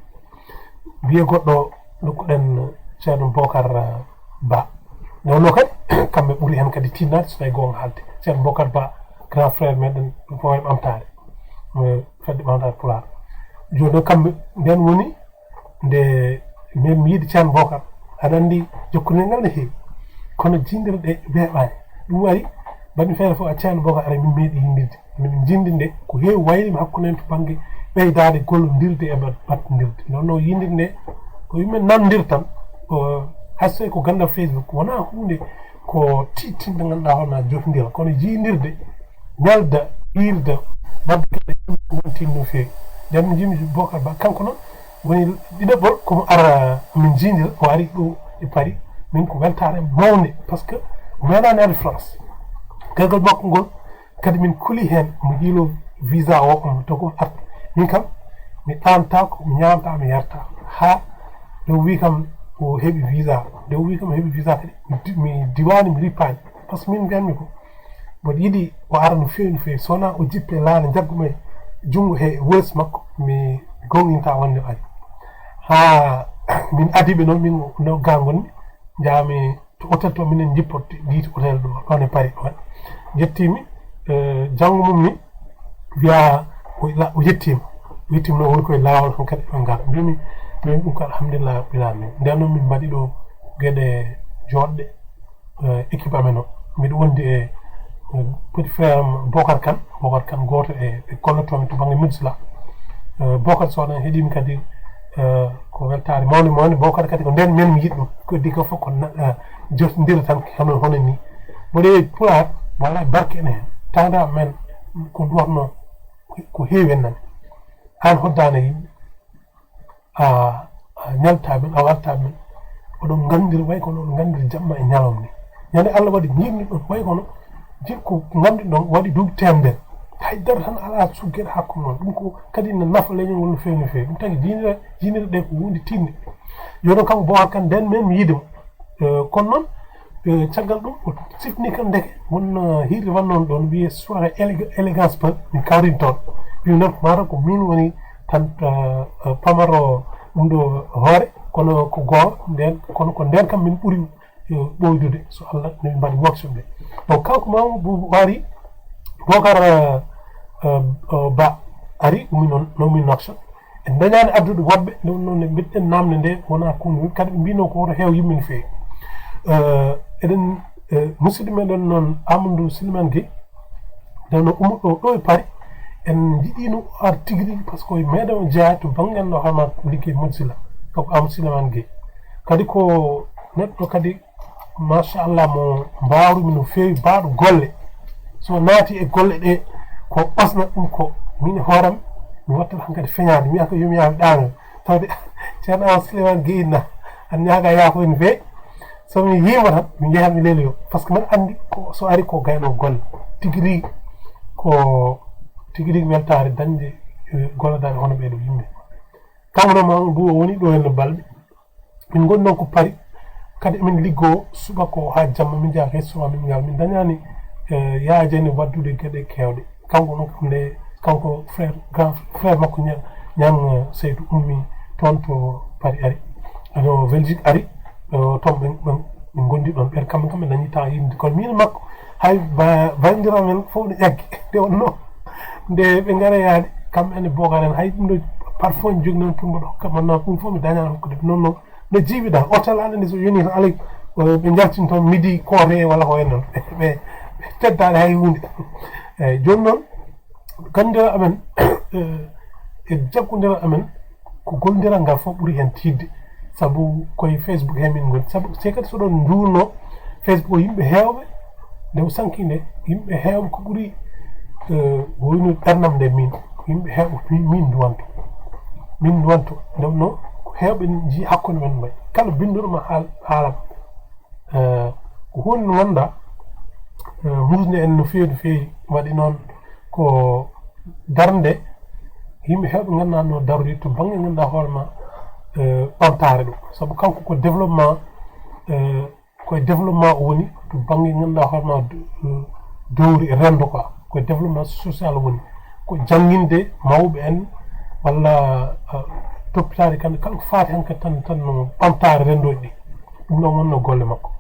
Biye goɗɗo ndokkuɗen Ceerno Bokar, eh, Ba. Nde wonnoo kadi, kamɓe ɓuri heen kadi tiinnaade, so tawii goonga haalde. Ceerno Bokar Ba, grand frère meɗen, ko e ɓamtaare. Eh, fedde ɓamtaare Pulaar. Jooni noon kamɓe, ndeen woni nde min mi yiɗi Ceerno Bokar, aɗa anndi jokkondire ngal ne heewi, kono jiindere ɗe weeɓaani. Ɗum waɗi mbaɗmi feere fof a Ceerno Bokar ara min meeɗi yinndirde. Min njiindi nde ko heewi wayri mi hakkunde en to bannge ɓeydaade gollondirde e bat-, battondirde. Noon no yiindirde nde ko yimɓe nanndir tan, ko hay so ko ganndal Facebook, wonaa huunde ko tiiɗtinde ngannduɗaa hono jofndiral, kono jiindirde, ñalda, hiirda, wadde kadi ko wonti no feewi. Nden mi njiimi Bokar Ba, kanko noon woni ɗiɗaɓol ko mo ara min njiindira, o ari ɗo e Paris. Min ko weltaare mawnde, par ce que o meeɗaani arde France. Gargol makko ngol kadi min kuli heen, mo yiilo visa o, omo togo arta. Min kam, mi ɗaantaako, mi ñaamta, mi yarta. Haa nde o wii kam o heɓi visa, nde o wii kam o heɓi visa kadi, mi di-, mi diwaani, mi rippaani. Par ce que min mbiyanmi ko, mboɗo yiɗi o ara no feewi, no feewi. So wonaa o jippe laana, njaggumi junngo he wes makko, mi goonginta wonde o ari. Haa min adii ɓe noon, min no ga ngonmi, njaami to hôtel to minen njipporti, yiiti hôtel ɗo, ɗoon e Paris ɗoon. Njettiimi, eh, janngo mum ni, wiya o la-, o yettiima. O yettiima noon woni koye laawol tan kadi ɓe ngara. Mbimi, mbimi ɗum ko alhamdulillah rabbil alamin. Nden noon min mbaɗi ɗo geɗe joɗɗe, eh, équipe amen o. Mbiɗo wondi e, eh, petit frère am Bokar Kane, Bokar Kane gooto e ɓe kollotoomi to bannge Mozilla. Eh, Bokar so wonaa heɗiimi kadi, eh, ko weltaare mawnde mawnde. Bokar kadi ko ndeen men mi yiɗi ɗum. Ko heddi ko fof ko na-, eh, jotondira tan hono, hono ni. Mboɗo yeewi Pulaar, walla barke ene heen. Tawde men ko duwatnoo ko heewi en nani. Aan hoddaano yimɓe. A, a ñaltaa men, a wartaa men. Oɗon nganndiri way kono oɗon nganndiri jamma e ñalawma ni. Ñande Allah waɗi njiɗni ɗon way kono jikku nganndi ɗon waɗi duuɓi teemedere. Hay dara tan alaa suggeɗe hakkunde mon. Ɗum ko kadi ne nafa leñol ngol no feewi, no feewi. Ɗum tagi jiinire, jiinire ɗe ko huunde tiiɗnde. Yo ɗon kanko Bowar kan nden men mi yiide mo. Eh, kono noon, eh, caggal ɗum, o sifni kam ndeke, won, eh, hiirde wannoo ɗoon, wiyee soirée élég-, élégance peul, min kawrini toon. Min noon, mataw ko min woni tan, eh, eh, pamaro ɗum ɗo hoore, kono ko goonga, nden, kono ko nden kam min ɓuri, eh, ɓooydude, so Allah no min mbaɗi workshop nde. Donc, kanko Mamadou Bou-, Bouhari, Bokar, eh, eh, eh, Ba ari, ɗum min noon, noon min workshop. Dañaani addude woɓɓe, nde wonnoo nde mbiɗɗen naamnde nde wonaa kun, kadi ɓe mbinoo ko woto heew yimɓe no feewi. Eh, eɗen, eh, musidɗo meɗen noon Amadou Silman Gueye, nde wonnoo ummuɗo ɗo e Paris, en njiɗino ar tigi rigi, par ce que meɗen o jeyaa to bannge ɗo hama liggey Mozilla, donc Amadou Silman Gueye. Kadi ko neɗɗo kadi, machallah, mo mbaawrumi no feewi, baaɗo golle. So naati e golle ɗe, ko ɓasna ɗum ko min e hooram, mi wattata hankadi feñaade, mi wiya ko yomi yaawi ɗaanal. Tawde Ceerno Amadou Silman Gueye inna, an ñaaga yaafo en bee, so mi yiima tan, mi njeha mi leloyo. Par ce que mbeɗa anndi ko, so ari ko gayno golle. Tigi rigi ko, tigi rigi weltaare dañde, eh, gollodaaɓe hono ɓee ɗo yimɓe. Kanko noon Mamadou Bou o woni ɗo henno balɗe. Min ngoni noon ko Paris. Kadi emin liggoo subaka o haa jamma, min njaha restaurant, min njaha. Min dañaani, eh, yaajani waɗdude geɗe keewɗe. Kanko noon kam nde, kanko frère, grand frère makko Ña-, Ñang, eh, Seydou ummi toon to Paris ari. Ano Belgique ari, eh, toon ɓe, ɓe, ɓe ngondi ɗoon. Ɓen kamɓe kam ɓe dañi temps yinde. Kono min makko, hay ba-, banndiraaɓe men fof no ƴaggi. Nde wonnoo, nde ɓe ngara yaade, kamɓe ene Bocar en, hay ɗum ɗo parfum jogii noon pour mboɗo hokka, man noon ɗum fof mi dañaano hokkude. Noon noon, no jiiɓi ɗaa, hôtel aɗa anndi so yoni tan alay, eh, ɓe njaltin toon midi koore walla ko wayi noon. Ɓe, ɓe teddaani hay huunde. Eeyi, jooni noon, ganndiral amen, eh, e jaggondiral amen, ko gollidiral ngal fof ɓuri heen tiiɗde. Sabu ko e Facebook he min ngoni. Sabu, se kadi so ɗon njuulnoo Facebook o, yimɓe heewɓe, nde o sanki nde, yimɓe heewɓe ko ɓuri, eh, waynude ɓernam nde min. Ko yimɓe heewɓe min, min nduwanto. Min nduwanto. Nde wonnoo, ko heewɓe njii hakkunde men mbay. Kala binnduɗo ma haal-, haalam. Eh, ko huunde nde ngannduɗaa, eh, muusde en no feewi, no feewi. Waɗi noon ko darnde yimɓe heewɓe ngannduɗaa no darori to bannge ngannduɗaa hoore ma, eh, ɓamtaare ɗum. Sabu kanko ko développement, eh, ko e développement o woni to bannge ngannduɗaa hoore ma, eh, dowri e renndo quoi. Ko e développement social o woni. Ko jannginde mawɓe en walla, eh, toppitaade kamɓe kala ko faati hannde tan, tan no ɓamtaare renndooji ɗi. Ɗum ɗoon wonnoo golle makko.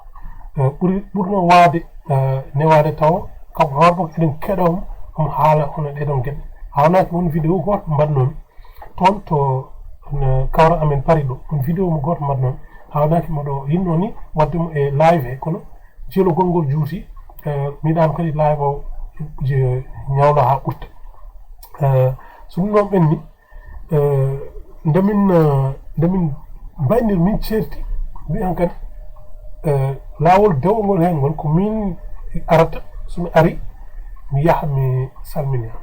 Eh, ɓuri, ɓurnoo waawde, eh, newaade tawa kanko hoore makko eɗen keɗoo mo, omo haala hono ɗee ɗoon geɗe. Haawnaaki won vidéo gooto mbaɗnoomi toon to, eh, kawral amen Paris ɗo. Ɗum vidéo mo gooto mbaɗnoomi. Haawnaaki mboɗo yiɗnoo ni waɗde mo e live he, kono jiilogol ngol juuti. Eh, mi yiɗaano kadi live o je-, ñawla haa ɓurta. Eh, so ɗum ɗoon ɓenni, Eh, nde min, eh, nde min mbaynir, min ceerti, mbiyan kadi, eh, laawol dewngol heen ngol ko min arata, so mi ari, mi yaha mi salmina,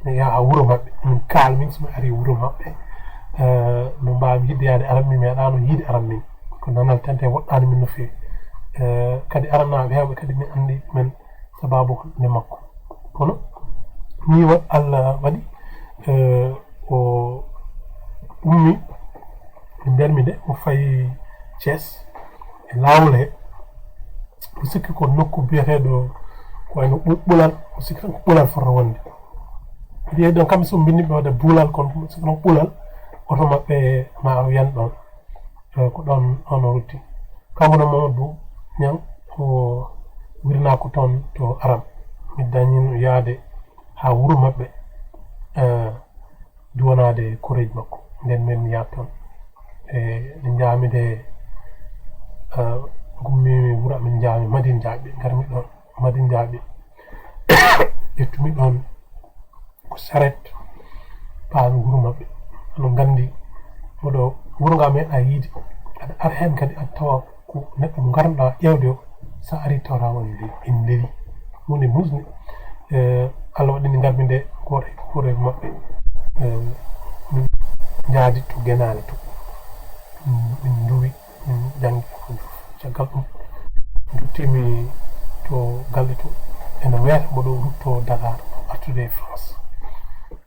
mi yaha wuro maɓɓe, min kaal min so mi ari wuro maɓɓe, eh, no mbaawmi yiɗde yaade aran, mi meeɗaano yiide aran min, ko nanal tente woɗɗaani min no feewi. Eh, kadi arannaaɓe heewɓe kadi mi anndi men sababu nde makko. Kono nii waɗ-, Allah waɗi, eh, o ummi, ɓe mbeermi nde, o fayi Thiès e laawol he. O sikki ko nokku biyeteeɗo ko wayno Ɓu-, Ɓulal, o sikki tan ko Ɓulal fota wonde. Mbiye ɗon kamɓe so mbinndi ɓe waɗa Bulal, kono o sikki noon Ɓulal, oto maɓɓe ma o yan ɗoon. Eh, ko ɗoon, ɗoon o rutti. Kanko noon Mamadou Niang, o wirnaako toon to Aram. Mi dañino yaade haa wuro maɓɓe, eh, duwanaade koreeji makko. Nden men mi yaha toon. E nde njaami nde, eh, ngummiimi wuro amen, njaami Madina Jaaɓi, ngarmi ɗoon Madina Jaaɓi. Ƴettumi ɗoon ko saret paami wuro maɓɓe. Ano nganndi, mboɗo wuro nga meeɗa yiide. Aɗa ara heen kadi, aɗa tawa ko neɗɗo mo ngarnoɗaa ƴeewde o, so a arii tawata woni leli, ene leli. Huunde muusde. Eh, Allah waɗi nde ngarmi nde, gooto e kuureeɓe maɓɓe, eh, min njaadi to Genaale to. Min, min nduwi. Min janngi ko fof. Caggal ɗum, nduttimi to galle to, ene weeta mboɗo rutto Dakar, artude e France.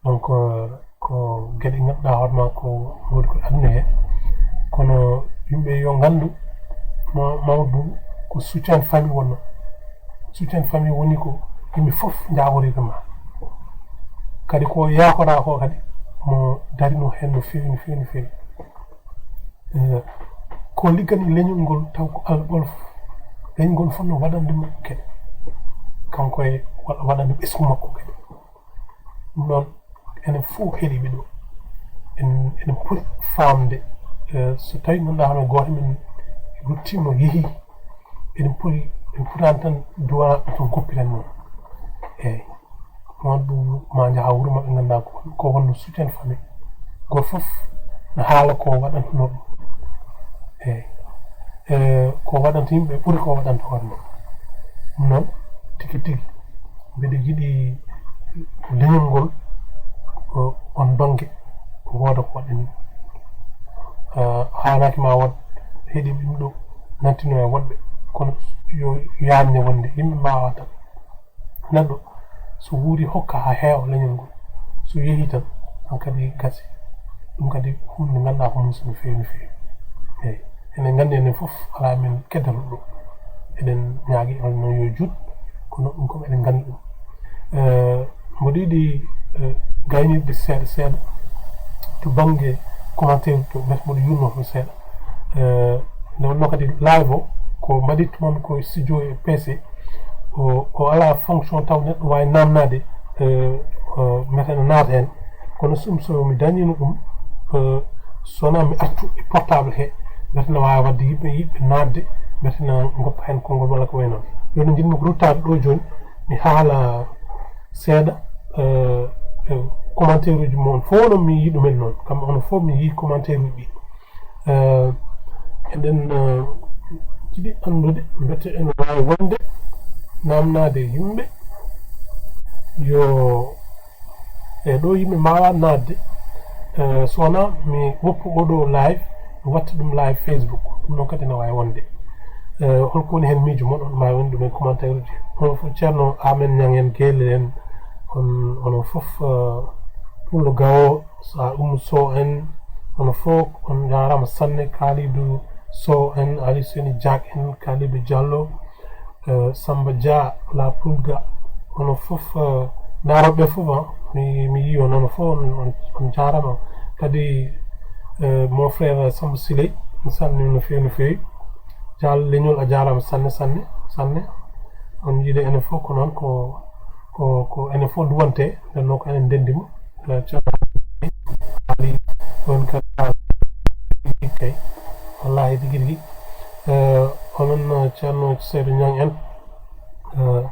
Donc, euh, ko geɗe ɗe ngannduɗaa hoore ma ko ngoni ko aduna he. Kono yimɓe yo nganndu, ma-, Mamadou Boubou ko soutien de famille wonnoo. Soutien de famille woni ko yimɓe fof njaaborii ma. Kadi ko yaakoraa ko kadi mo darino heen no feewi, no feewi, no feewi. Eh, ko liggani leñol ngol taw ko Allah ɓolo fof. Leñol ngol fof no waɗande mo geɗe. Kanko e wa-, waɗande ɓesngu makko geɗe. Ɗum noon, enen fof heɗiiɓe ɗo. en eɗen poti faamde, eh, so tawi ngannduɗaa hono gooto men ruttiima, yehi, eɗen poti, en potaani tan duwanaade tan koppiren noon. Eeyi. Noon ɗum ma njaha wuro maɓɓe, ngannduɗaa ko, ko wonno soutien famille. Gooto fof no haala ko waɗantunoo ɗum. Eeyi. Eh, ko waɗanta yimɓe ɓuri ko waɗanta hoore mum. Ɗum noon, tigi tigi, mbiɗa yiɗi leñol ngol, o, on bannge, wooda ko waɗani. Eh, haanaaki ma wood heɗiiɓe ɗum ɗo nantino e woɗɓe, kono yo yaanne wonde yimɓe mbaawa tan. Neɗɗo so wuuri hokka haa heewa leñol ngol, so yehi tan, han kadi gasi. Ɗum kadi huunde nde ngannduɗaa ko muusi no feewi, no feewi. Eeyi, enen nganndi enen fof alaa men keddato ɗum. Eɗen ñaagi on noon yo juut, kono ɗum kam eɗen nganndi ɗum. Eh, mboɗo yiɗi, eh, gaynirde seeɗa seeɗa to bannge commentaire to, mbete mboɗo yuurnoo toon seeɗa. Eh, nde wonnoo kadi live o ko mbaɗirta mon ko studio e P C, o, o alaa fonction taw neɗɗo waawi naamnaade, eh, eh, mbete ene naata heen. Kono so ɗum, so mi dañiino ɗum, eh, so wonaa mi artu e portable he, mbete ene waawi waɗde yimɓe, yimɓe naatde, mbete ene ngoppa heen konngol walla ko wayi noon. Jooni njiɗmi ko ruttaade ɗo jooni, mi haala seeɗa, eh, eh, commentaire uji mon fof noon mi yii ɗumen noon. Kam onon fof mi yii commentaire uji ɗi. Eh, eɗen, eh, jiɗi anndude mbete ene waawi wonde naamnaade yimɓe yo, e ɗo yimɓe mbaawa naatde, eh, so wonaa mi woppu oɗo live, mi watta ɗum live Facebook. Ɗum noon kadi ene waawi wonde. Eh, holko woni heen miijo mon? On mbaawi wonde ɗum e commentaire uji. Onon fof, Ceerno Amen Ñang en, Geele en, on, onon fof, eh, Pullo Gawo, Sa Umu Sow en, onon fof on njaaraama sanne, Kalidou Sow en, Ali Seni Diak en, Kalidou Diallo, eh, Samba Dia, La Pulga, onon fof, eh, ndaarooɓe ɓe fof, ah, mi, mi yii on, onon fof on, on, on njaaraama. Kadi, eh, mon frère Samba Siley, mi salmini no feewi, no feewi. Diallo Leñol, a jaaraama sanne, sanne, sanne. On njiide enen fof ko noon, ko, ko, ko enen fof duwante, nden noon ko enen ndenndi mo. Eh, Ceerno Ali, on kadi kay. Wallahi tigi rigi. Eh, onon, eh, Ceerno Seydou Niang en. Eh,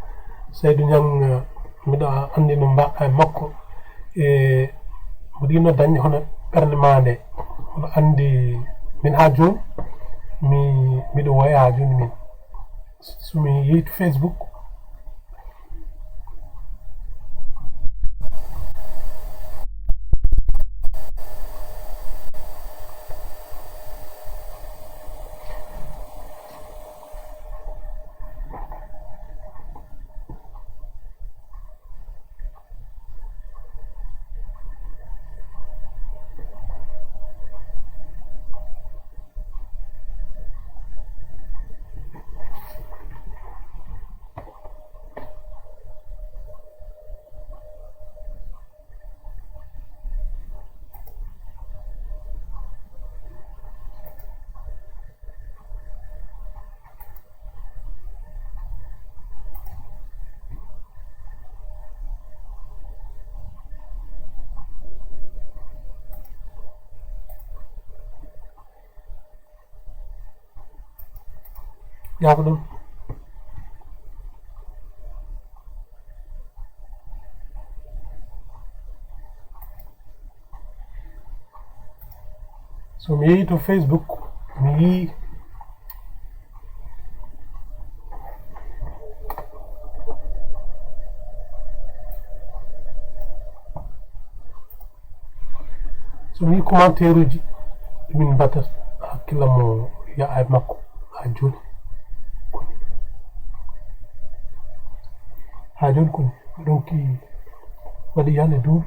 Seydou Niang, eh, mbiɗa anndi no mbaɗɗa e makko. E mbiɗa yiɗno dañde hono ɓernde maa nde. Oɗo anndi min haa jooni, mi, miɗo woya haa jooni min. So mi yehi to Facebook, Yaafo ɗum. So mi yehi to Facebook, mi yii, so mi yii commentaire uji, min mbaɗat hakkillam mo yaha e makko haa jooni. Haa jooni koni, donc, waɗi hannde duuɓi.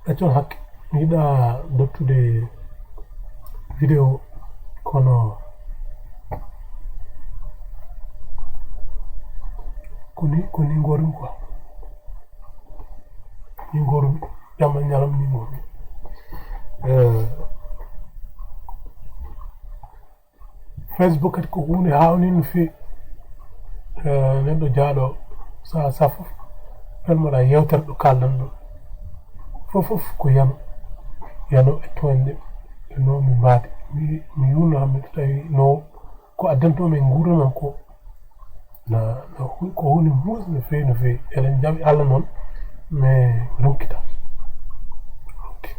Accon hakke, mi yiɗa dottude vidéo, kono koni, koni ngorum quoi. Ni ngorum, jamma ñalam ni ngorum. Eh, Facebook kadi ko huunde haawnii no feewi. Eh, neɗɗo jaaɗo saha saha fof, pelmoɗa yewtere ɗo kalɗen ɗo. Fof fof ko yano, yano e toñɗe, e no mi mbaadi. Mi, mi yuurno tan, mi tawi no ko addanto min nguurndam ko na, na hu-, ko huunde muusde no feewi, no feewi. Eɗen njaɓi Allah noon, mais rokkita. Rokki.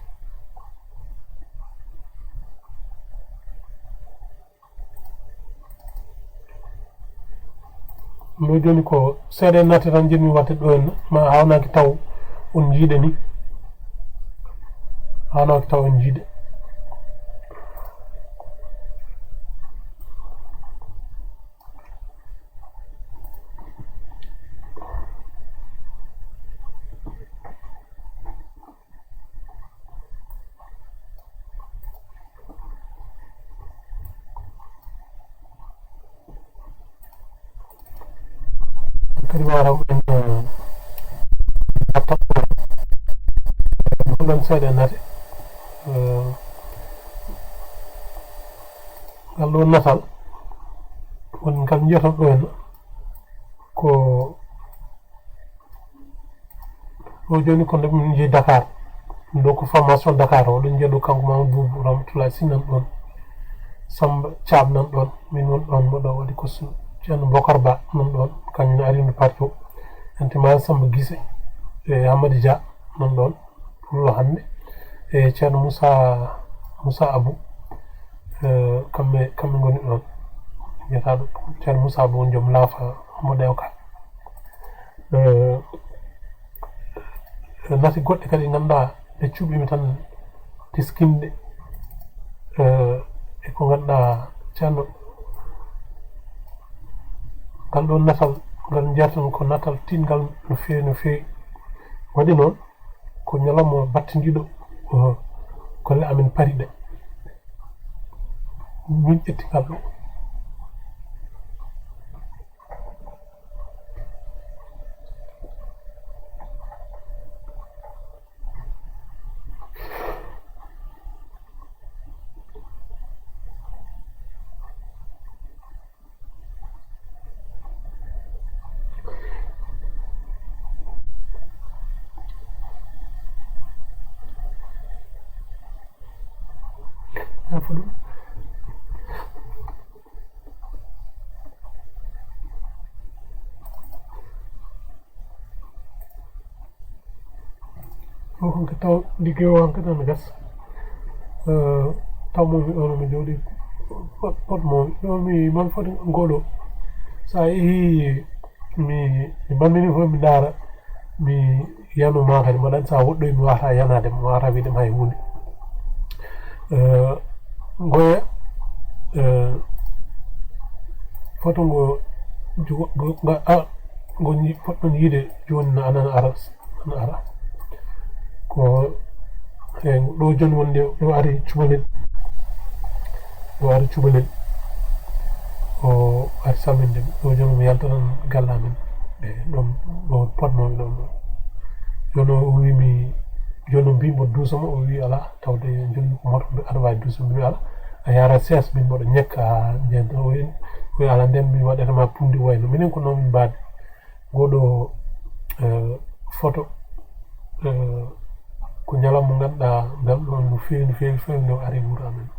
No jooni ko seeɗa naate tan njiɗmi waɗde ɗo henna, ma hawnaaki taw on njiiɗe ni. Hawnaaki taw on njiiɗe. Kadi wara en, eh, ɗon seeɗa nate. Eh, ngal ɗo natal, woni ngal njiyata ɗo henna ko ɗo jooni ko nde min njehi Dakar. Ɗum ɗo ko formation Dakar, oɗon njiya ɗo kanko Mamadou Boubou Ramatoulaye Sy nan ɗon. Samba Thiam nan ɗon. Min won ɗon mboɗo waɗi ko su-, Ceerno Bokar Ba nan ɗon. Kañum ne arino parti o. Ente Malick Samba Guissé e Hamady Dia nan ɗon. Pullo hannde. E Ceerno Moussa, Moussa Abou. Eh, kamɓe, kamɓe ngoni ɗon. Mbiyetaaɗo Ceerno Moussa Abou woni joom laafa mo ɗewka. Eh, eh, nate goɗɗe kadi ngannduɗaa ɗe cuɓiimi tan teskinɗe. Eh, e ko ngannduɗaa Ceerno, ngal ɗo natal, ngal njeertan ko natal tiiɗngal no feewi, no feewi. Waɗi noon, ko ñalawma battindiiɗo, eh, golle amen pariɗe. Min ƴetti ngal ɗo. O, hanke taw liggey o hanke tan gas. Eh, taw mo mi ɗo, mi jooɗi pot, pot mo mi ɗo, mi man foti ngoɗo. Sa yehi, mi, mi mammini fof, mi ndaara, mi yano ma kadi, mbaɗan sa woɗɗoy, mi wata yanade, mi wata wiide ma hay hunde. Eh, ngoya, eh, foto ngo, ngo, ngo, ngo, a, ngo ni-, poɗɗon yiide jooni na anan ara, ana ara. Ko, eh, ɗo jooni wonde ɗo ari cubalel. Ɗo ari cubalel. O ari salminde. Ɗo jooni mi yaltanan galle amen. E ɗon ɗo potnomi ɗon ɗo. Jooni o wi mi, jooni o mbi mbo duusa mo, o wi ala, tawde jooni ko moto mbi aɗa wawi duusa, mbi ala. A yara C S min mboɗo ñekka ha jeyta o wi, o wi ala nden mi waɗata ma pundi wayno. Minen ko noon min mbaadi. Ngoɗo, eh, photo, eh, ko ñalawma mo ngannduɗaa ngal ɗon no feewi, no feewi, feewi nde o ari wuro amen.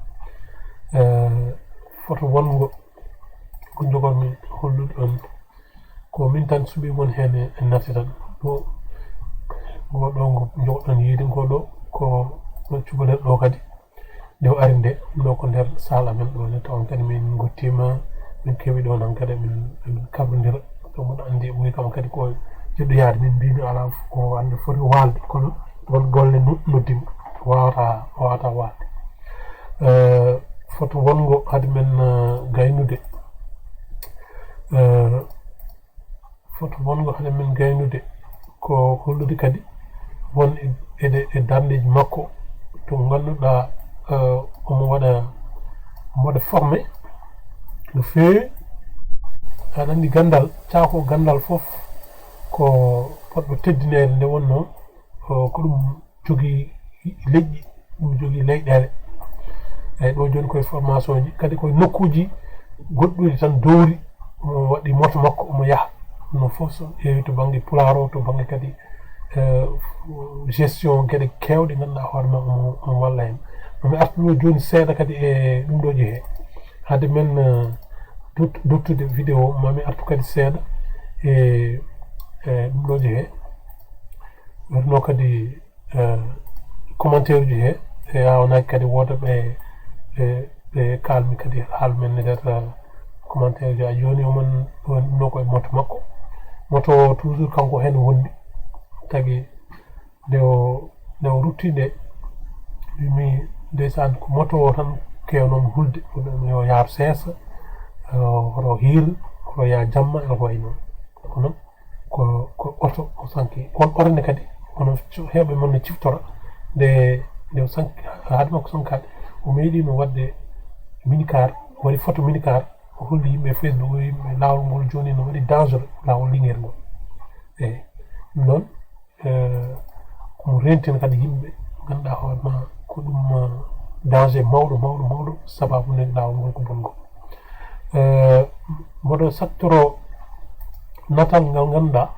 Eh, photo wonngo ko njogormi hollude on. Ko min tan suɓi won heen e, e natti tan. Ɗo, ngo ɗo ngo njogɗon yiide ngo ɗo ko, ko cubalel ɗo kadi. Nde o ari nde, ɗo ko nder saal amen ɗo ne, tawon kadi min ngottiima, min kewi ɗo nan kadi min, min kabrondira. Ɗo mboɗo anndi ɓuri kam kadi ko jiɗɗo yaade, min mbimi ala ko hannde foti waalde, kono won golle no-, noddima, wawata, wawata waalde. Eh, photo wonngo hade men, eh, gaynude. Eh, Photo wonngo hade men gaynude ko hollude kadi won e, e, e darndeeji makko to ngannduɗaa, eh, omo waɗa, omo waɗa formé no feewi. Aɗa anndi ganndal, cako ganndal fof ko poɗɗo teddineede nde wonnoo, eh, ko ɗum jogii leƴƴi, ɗum jogii leyɗeele. Eyi, ɗo jooni koye formation ji, kadi koye nokkuuji goɗɗuɗi tan dowri, omo waɗi moto makko, omo yaha. No fof so ƴeewi to bannge pulaar o, to bannge kadi, eh, gestion geɗe keewɗe ngannduɗaa hoore ma omo, omo walla heen. Mami artu ɗo jooni seeɗa kadi e ɗum ɗo jehe. Hade men, eh, dut-, duttude vidéo, mami artu kadi seeɗa e, e ɗum ɗo jehe. Wonno kadi, eh, commentaire uji he, e yawnaaki kadi wooda ɓe, ɓe, ɓe kaalmi kadi haal men ne nder, eh, commentaire uji. A jooni oman ɗo, ɗum ɗo koye moto makko. Moto o toujours kanko heen wondi. Tagi nde o, nde o rutti nde, mi ndeysaan ko moto o tan keewnomi hulde. Kono yo yaar seesa, eh, hoto hiir, hoto yaa jamma, e ko wayi noon. Kono ko, ko oto o sanki. On oto ne kadi, kono co-, heewɓe mon ne ciftora nde, nde o sanki, haade makko sankaade, o meeɗiino waɗde minicar, o waɗi photo minicar, o holli yimɓe e Facebook, o wiyi yimɓe laawol ngol jooni no waɗi dangereux, laawol Linguère ngol. Eeyi, ɗum noon, eh, ko mo rentina kadi yimɓe, ngannduɗaa hoore ma ko ɗum, eh, danger mawɗo, mawɗo, mawɗo, sababu nde laawol ngol ko bonngo. Eh, mboɗo saktoro natal ngal ngannduɗaa,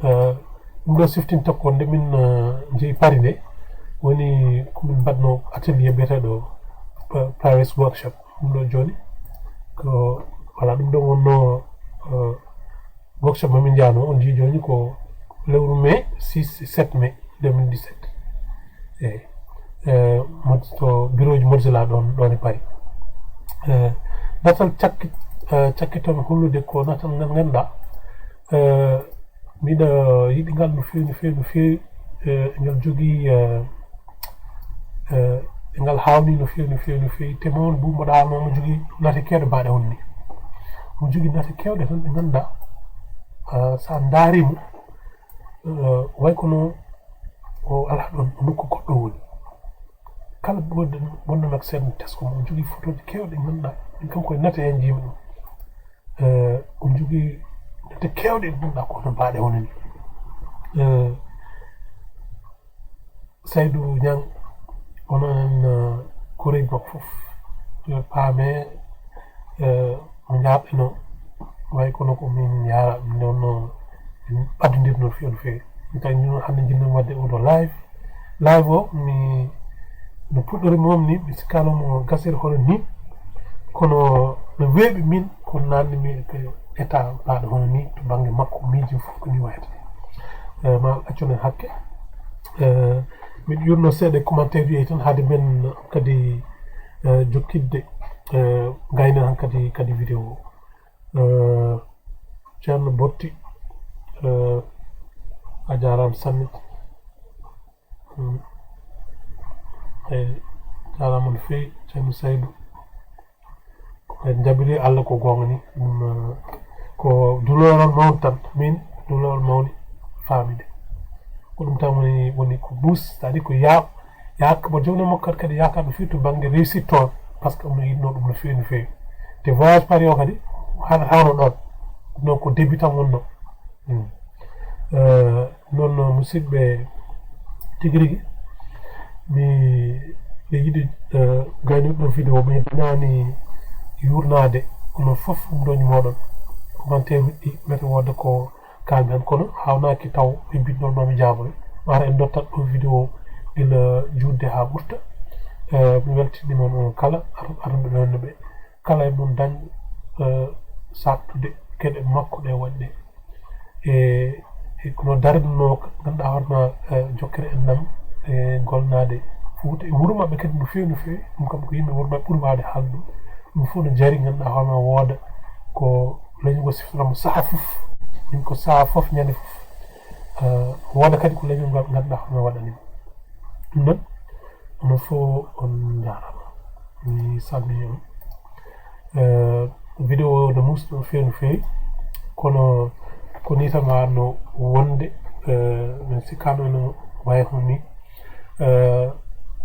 eh, ɗum ɗo siftinta ko nde min, eh, njehi Paris nde, woni ko min mbaɗno atelier biyeteeɗo, eh, Paris Workshop. Ɗum ɗo jooni ko, voilà, ɗum ɗo wonno, eh, workshop mo min njahno, on njii jooni ko lewru mai, six, sept mai deux mille dix-sept. Eeyi. Eh, Mozilla, to bureau ji Mozilla ɗon, ɗon e Paris. Eh, natal cakki-, eh, cakkitomi hollude ko natal ngal ngannduɗaa, eh, miɗo yiɗi ngal no feewi, no feewi, no feewi. Eh, ngal jogii, eh, eh, ngal haawnii no feewi, no feewi, no feewi. Te mo won buumbo ɗaano mo jogii nate keewɗe mbaaɗe honni. Mo jogii nate keewɗe tan ɗe ngannduɗaa, eh, so a ndaarii mo, eh, way kono o alaa ɗon, o nokku goɗɗo woni. Kala bonde, bonde makko seeɗa no tesko mo. O jogii fotooji keewɗi ɗi ngannduɗaa, ɗin kanko e nate en njiimi ɗum. Eh, o jogii nate keewɗe ɗe ngannduɗaa ko hono mbaaɗe hono ni. Eh, Saydou Niang, onon en, eh, koreeji makko fof. Yo paame, eh, mo njaarɗeno, way kono ko min yaara, min noon no, min ɓaddondirno no feewi, no feewi. Min tawi min hannde njiɗno waɗde oɗo live. Live o, mi, no puɗɗori moom ni, mi sikkaano mo gasiri hono ni. Kono no weeɓi min, ko nanni mi ko état mbaaɗo hono ni, to bannge makko, miiji fof ko ni wayata. Eh, ma accon en hakke. Eh, miɗo yurno seeɗa commentaire uji tan, haade men kadi, eh, jokkidde, eh, gaynen han kadi, kadi vidéo o. Eh, Ceerno Botti, eh, a jaaraama sanne. Mm. Eh, jaaraama no feewi, Ceerno Saydu. En njabiri Allah ko goonga ni. Ɗum, eh, ko duulawol mawni tan. Min, duulawol mawni faamide. Ko ɗum tan woni, woni ko buus, c'est-à-dire ko yaa-, yaaka mo joomum makko kadi yaakaar no feewi to bannge réussite toon, par ce que omo yiɗno ɗum no feewi, no feewi. Te voyage Paris o kadi, haɗa hawno ɗon. Ɗum noon ko début tan wonno. Hmm. Eh, noon, musidɓe, tigi rigi, mi, mi yiɗi, eh, gaynude ɗo vidéo, mi dañaani yurnaade, kono fof ɗum ɗo mooɗon. Commentaire uji ɗi, mete wodde ko kaalmi heen, kono haawnaaki taw ɓe binndol ma mi jaaboy. Mara en dottat ɗo vidéo gila juutde haa ɓurta. Eh, mi weltini mon on kala, ar-, arɓe ɗon ɓe. Kala e mon dañ, eh, saaktude geɗe makko ɗe waɗde. E, e kono darnoo, ngannduɗaa hoorema, eh, jokkere en nam, e golnaade Fuuta. E wuro maɓɓe kadi no feewi, no feewi. Ɗum kam ko yimɓe wuro maɓɓe ɓuri waawde haalde ɗum. Ɗum fof no jari, ngannduɗaa hoorema wooda ko leñol ngol siftorama saha fof. Min ko saha fof, ñande fof. Eh, wooda kadi ko leñol ngal ngannduɗaa hoorema waɗanima. Ɗum noon, onon fof on njaaraama. Mi salmini on. Eh, vidéo o no muusɗo no feewi, no feewi. Kono ko ni tan waawno wonde, eh, min sikkaano no wayi hono ni. Eh,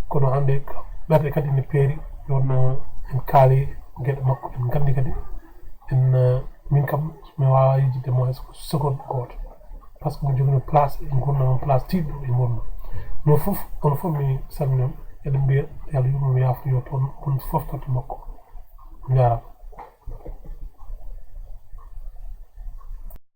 kono hannde ɓerɗe kadi ne peeri, ɗon, eh, en kaali geɗe makko, en nganndi kadi. En, eh, min kam, mi waawaa yejjitde mo hay so ko seconde gooto. Par ce que mo jogino place e nguurndam am, place tiiɗɗo e nguurndam. No fof, kono fof mi salmini on, eɗen mbiya yo Allah yurmo, yaafo, yo toon on fof totte makko. On njaaraama.